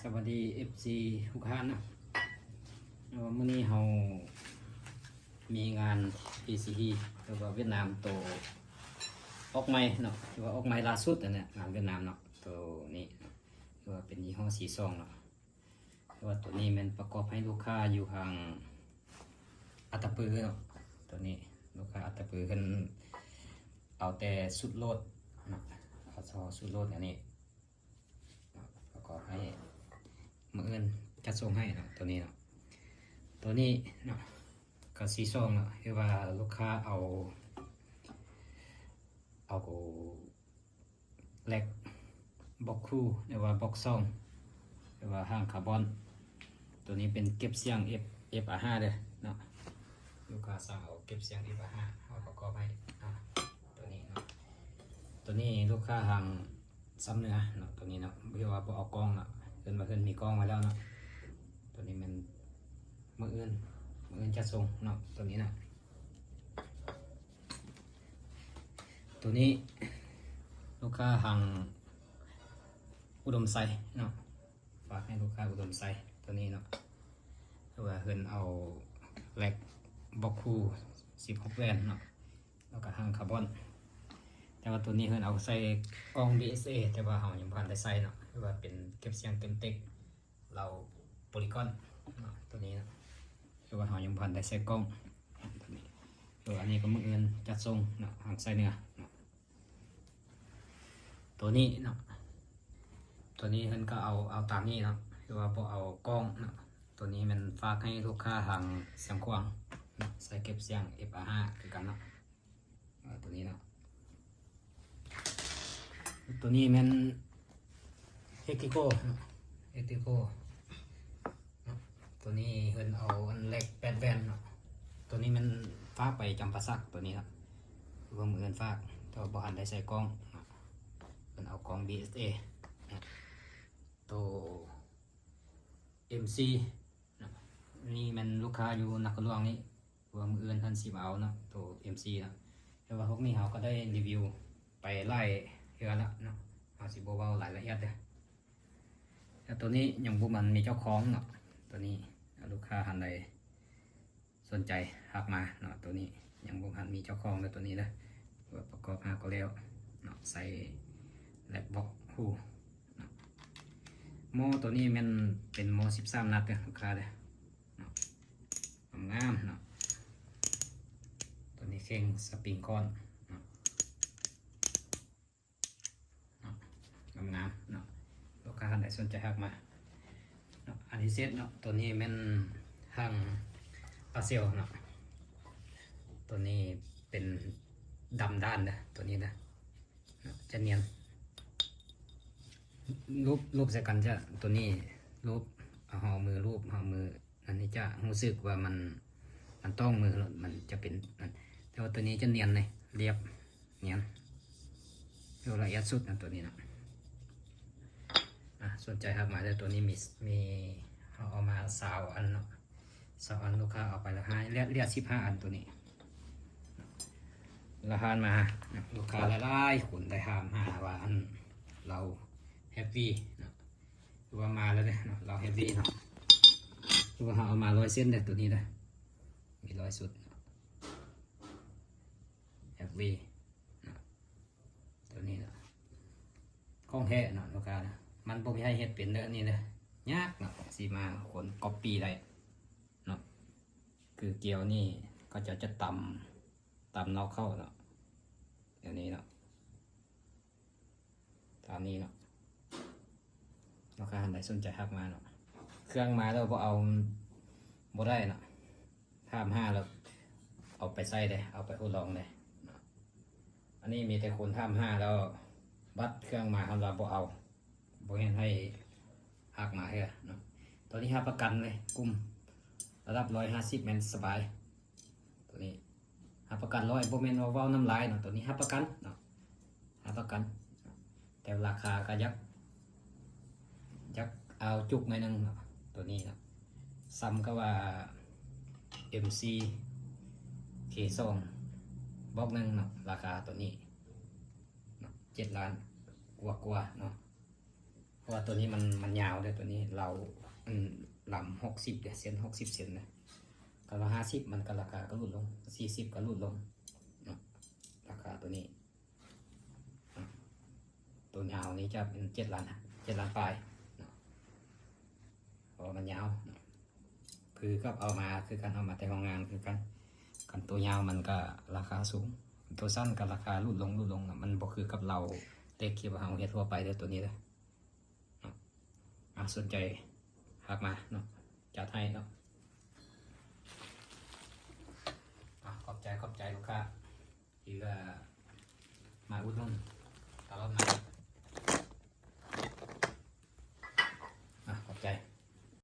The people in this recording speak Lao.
ສະບາຍດີ ເອັຟຊີ ທຸກທ່ານເນາະ. ເອີ ມື້ນີ້ເຮົາມີງານ ພີຊີທີ ຫຼືວ່າຫວຽດນາມ ໂຕອອກໃໝ່ເນາະ ຫຼືວ່າອອກໃໝ່ລ່າສຸດຫັ້ນແຫຼະ ງານຫວຽດນາມເນາະ. ໂຕນີ້ເນາະ ຄືວ່າເປັນຍີ່ຫໍ້ ຊີຊອງ ເນາະ ຄືວ່າໂຕນີ້ແມ່ນປະກອບໃຫ້ລູກຄ້າຢູ່ທາງອັດຕະປືເນາະ. ໂຕນີ້ລູກຄ້າອັດຕະປືເພິ່ນເອົາແຕ່ຊຸດໂຫຼດເນາະ ເອົາເສາະຊຸດໂຫຼດອັນນີ້ ແລ້ວກໍໃຫ້ມື້ອື່ນຈັດສົ່ງໃຫ້ເນາະ ໂຕນີ້ເນາະ. ໂຕນີ້ເນາະ ກໍຊີຊອງເນາະ ຄືວ່າລູກຄ້າເອົາ ເອົາແລັກບັອກຄູ ຫຼືວ່າບັອກຊອງ ຫຼືວ່າຫາງຄາບອນ. ໂຕນີ້ເປັນເກັບສຽງ ເອັຟ ເອັຟອາຫ້າ ເດີເນາະ. ລູກຄ້າສັ່ງເອົາເກັບສຽງ ເອັຟອາຫ້າ ເຮົາປະກອບໃຫ້ເນາະ ໂຕນີ້ເນາະ. ໂຕນີ້ລູກຄ້າທາງຊຳເໜືອເນາະ ໂຕນີ້ເນາະ ເພິ່ນວ່າບໍ່ເອົາກ້ອງເນາະ ເພິ່ນວ່າເພິ່ນມີກ້ອງໄວ້ແລ້ວເນາະ. ໂຕນີ້ແມ່ນມື້ອື່ນ ມື້ອື່ນຈັດສົ່ງເນາະ ໂຕນີ້ເນາະ. ໂຕນີ້ລູກຄ້າທາງອຸດົມໄຊເນາະ ຝາກໃຫ້ລູກຄ້າອຸດົມໄຊ ໂຕນີ້ເນາະ ຄືວ່າເພິ່ນເອົາແລັກບັອກຄູ ສິບຫົກແຫວນເນາະ ແລ້ວກໍຫາງຄາບອນ. ແຕ່ວ່າໂຕນີ້ເພິ່ນເອົາໃສ່ກ່ອງ ບີເອສເອ ແຕ່ວ່າເຮົາຍັງບໍ່ທັນໄດ້ໃສ່ເນາະ ຄືວ່າເປັນເກັບສຽງເຕັມເຕັກ ເລົາໂປລີກອນເນາະ ໂຕນີ້ເນາະ ຄືວ່າເຮົາຍັງບໍ່ທັນໄດ້ໃສ່ກ້ອງ ໂຕນີ້ ຄືວ່າອັນນີ້ກໍມື້ອື່ນຈັດສົ່ງເນາະ ທາງໄຊເໜືອເນາະ. ໂຕນີ້ເນາະ ໂຕນີ້ເພິ່ນກໍເອົາ ເອົາຕາມນີ້ເນາະ ຄືວ່າບໍ່ເອົາກ້ອງເນາະ. ໂຕນີ້ແມ່ນຝາກໃຫ້ລູກຄ້າທາງຊຽງຂວາງເນາະ ໃສ່ເກັບສຽງ ເອັຟອາຫ້າ ຄືກັນເນາະ. ເອີ ໂຕນີ້ເນາະ ໂຕນີ້ແມ່ນເອັກຕິໂກເນາະ ເອັກຕິໂກເນາະ. ໂຕນີ້ເພິ່ນເອົາອັນແລັກແປດແຫວນເນາະ ໂຕນີ້ແມ່ນຝາກໄປຈຳປາສັກ ໂຕນີ້ເນາະ ເພິ່ນມື້ອື່ນຝາກ ແຕ່ວ່າບໍ່ທັນໄດ້ໃສ່ກ້ອງເນາະ ເພິ່ນເອົາກ້ອງ ບີເອສເອເນາະ. ໂຕ ເອັມຊີ ເນາະ ນີ້ແມ່ນລູກຄ້າຢູ່ນະຄອນຫຼວງນີ້ ເພາະວ່າມື້ອື່ນເພິ່ນຊິມາເອົາເນາະ ໂຕເອັມຊີເນາະ. ແຕ່ວ່າພວກນີ້ເຮົາກໍໄດ້ຣີວິວໄປຫຼາຍເທື່ອລະເນາະ ເຮົາຊິບໍ່ເວົ້າລາຍລະອຽດເດີ. ແລ້ວໂຕນີ້ຍັງບໍ່ທັນມີເຈົ້າຂອງເນາະ ໂຕນີ້ ລູກຄ້າທ່ານໃດສົນໃຈທັກມາເນາະ. ໂຕນີ້ຍັງບໍ່ທັນມີເຈົ້າຂອງເດີ ໂຕນີ້ເດີ ເພື່ອປະກອບຫາກໍແລ້ວເນາະ ໃສ່ແລັກບັອກຄູເນາະ. ໝໍ້ໂຕນີ້ແມ່ນເປັນໝໍ້ສິບສາມນັດເດີ ລູກຄ້າເດີເນາະ ງາມໆເນາະ. ໂຕນີ້ເຄັ່ງສະປຣິງຄອນເນາະ ເນາະ ງາມໆເນາະ. ລູກຄ້າທ່ານໃດສົນໃຈທັກມາເນາະ. ອັນທີເຈັດເນາະ ໂຕນີ້ແມ່ນຫາງປາເຊວເນາະ ໂຕນີ້ເປັນດຳດ້ານເດີ ໂຕນີ້ເດີ ຈະນຽນ ລູບ ລູບໃສ່ກັນຈະ ໂຕນີ້ລູບ ເຮົາເອົາມືລູບ ເຮົາເອົາມື ອັນນີ້ຈະຮູ້ສຶກວ່າມັນ ມັນຕ້ອງມືໂລດ ມັນຈະເປັນນັ້ນ. ແຕ່ວ່າໂຕນີ້ຈະນຽນເລີຍ ລຽບ ນຽນ ລະອຽດສຸດນະ ໂຕນີ້ນະ. ອ່າ ສົນໃຈທັກມາເດີ ໂຕນີ້ມີ ມີ ເຮົາເອົາມາຊາວອັນເນາະ ຊາວອັນ ລູກຄ້າເອົາໄປລະຫ້າ ເຫຼືອ ເຫຼືອສິບຫ້າອັນໂຕນີ້. ລະຫານມາ ລູກຄ້າຫຼາຍໆຄົນໄດ້ຖາມຫາວ່າ ອັນ ລາວແຮັບວີເນາະ ຄືວ່າມາແລ້ວເດ້ເນາະ ລາວແຮັບວີເນາະ ຄືວ່າເຮົາເອົາມາຮ້ອຍເຊັ່ນເດ້ ໂຕນີ້ເດ້ ມີຮ້ອຍຊຸດເນາະ ແອັບວີເນາະ ໂຕນີ້ເນາະ ຂອງແທ້ເນາະ ລູກຄ້າເນາະ. ມັນບໍ່ມີໃຜເຮັດເປັນເດີ ອັນນີ້ເດີຍາກເນາະ ຊິມາຄົນກັອບປີ້ໄດ້ເນາະ. ຄືກຽວນີ້ເຂົາເຈົ້າຈະຕຳ ຕຳນອກເຂົ້າເນາະ ແບບນີ້ເນາະ ຕາມນີ້ເນາະ. ລູກຄ້າທ່ານໃດສົນໃຈທັກມາເນາະ ເຄື່ອງມາແລ້ວບໍ່ເອົາ ບໍ່ໄດ້ເນາະ ຖາມຫາແລ້ວເອົາໄປໃຊ້ເດ້ ເອົາໄປທົດລອງເດ້ເນາະ. ອັນນີ້ມີແຕ່ຄົນຖາມຫາແລ້ວ ບັດເຄື່ອງມາເຮົາລະບໍ່ເອົາ ບໍ່ເຮັດໃຫ້ຮັກມາເທື່ອເນາະ. ໂຕນີ້ຮັບປະກັນເລີຍ ກຸ້ມລະດັບຮ້ອຍຫ້າສິບແມ່ນສະບາຍ ໂຕນີ້ຮັບປະກັນຮ້ອຍ ບໍ່ແມ່ນວ່າເວົ້ານ້ຳລາຍເນາະ ໂຕນີ້ຮັບປະກັນເນາະ ຮັບປະກັນ. ແຕ່ລາຄາກໍຢາກ ຢາກເອົາຈຸກໜ້ອຍໜຶ່ງເນາະ ໂຕນີ້ເນາະ ສ່ຳກັບວ່າ ເອັມຊີ ເຄສອງ ບອກໜຶ່ງເນາະ ລາຄາໂຕນີ້ເນາະ ເຈັດລ້ານກວ່າໆເນາະ. ເພາະວ່າໂຕນີ້ມັນ ມັນຍາວເດ້ ໂຕນີ້ເລົາ ອັນ ລຳຫົກສິບເດ້ ເຊັນຫົກສິບເຊັນນະ ຄັນວ່າຫ້າສິບມັນກໍລາຄາກໍຫຼຸດລົງ ສີ່ສິບກໍຫຼຸດລົງເນາະ ລາຄາໂຕນີ້ເນາະ ໂຕຍາວນີ້ຈະເປັນເຈັດລ້ານ ເຈັດລ້ານປາຍເນາະ ເພາະວ່າມັນຍາວເນາະ ຄືກັບເອົາມາ ຄືກັນ ເອົາມາແຕ່ໂຮງງານຄືກັນ ຄັນໂຕຍາວມັນກໍລາຄາສູງ ໂຕສັ້ນກໍລາຄາຫຼຸດລົງ ຫຼຸດລົງເນາະ ມັນບໍ່ຄືກັບເລົາເຫຼັກທີ່ວ່າເຮົາເຮັດທົ່ວໄປເດີ ໂຕນີ້ເດີ ເນາະ ອ່າ ສົນໃຈທັກມາເນາະ ຈັດໃຫ້ເນາະ